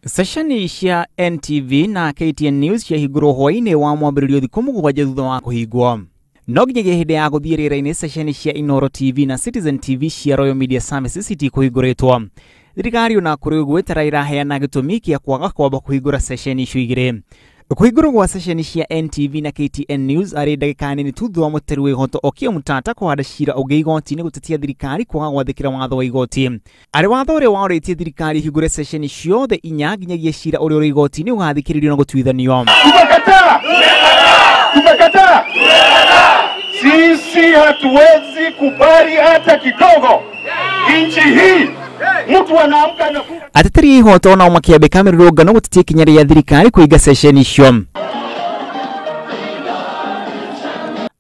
Ceceni cia NTV na KTN News ciahingũrwo hwaĩ-inĩ wa mwambĩrĩrio thikũ 7 thutha wa kũhingwo. No nginyagia hĩndĩ ya gũthiĩ rĩera-inĩ, ceceni cia Inooro TV na Citizen TV cia Royal Media Services itikũhingũrĩtwo. Thirikari ona kũrĩ ũguo ĩtara ĩraheana gĩtũmi kĩa kwaga kwamba kũhingũra ceceni icio igĩrĩ. Kũhingũrwo gwa ceceni cia NTV na KTN News arĩ ndagĩka nini tu thutha wa mũteri wa ihoto Okiya Omtatah kũhanda cira ũngĩ igoti-inĩ gũtetia thirikari kwaga gwathĩkĩra watho wa igoti. Arĩ watho ũrĩa waũrĩtie thirikari ĩhingũre ceceni ciothe 4 nginyagia cira ũrĩa ũrĩ igoti-inĩ ũgathikĩrĩrio na gũtuithanio. Tumekataa! Tumekataa! Sisi hatuwezi kubali hata kidogo. Nchi hii mtu anaamka na Ateteri ihoto nao makĩambĩka mĩrũrũngano gũtetia ikinya rĩa thirikari kũhinga ceceni icio.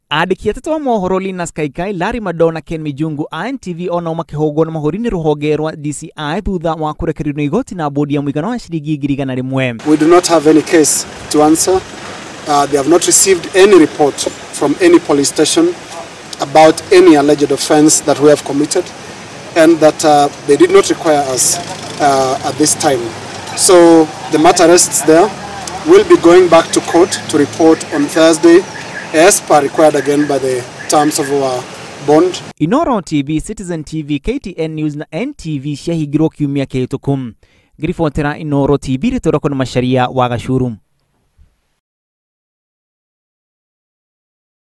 Andĩki atatũ a mohoro Linus Kaikai, Larry Madowo na Ken Mijungu a NTV onao makĩhũngwo na mahũri nĩ rũhonge rwa DCI thutha wa kũrekererio nĩ igoti na bodi ya mũigana wa ciringi 100,000. We do not have any case to answer. They have not received any report from any police station about any alleged offense that we have committed, and that they did not require us at this time. So the matter rests there. We'll be going back to court to report on Thursday as per required again by the terms of our bond. Inooro TV, Citizen TV, KTN News na NTV ciahingirwo kiumia kĩhĩtũku. Ngĩribotera Inooro TV, rĩtwa rĩakwa nĩ Macharia wa Gacuru.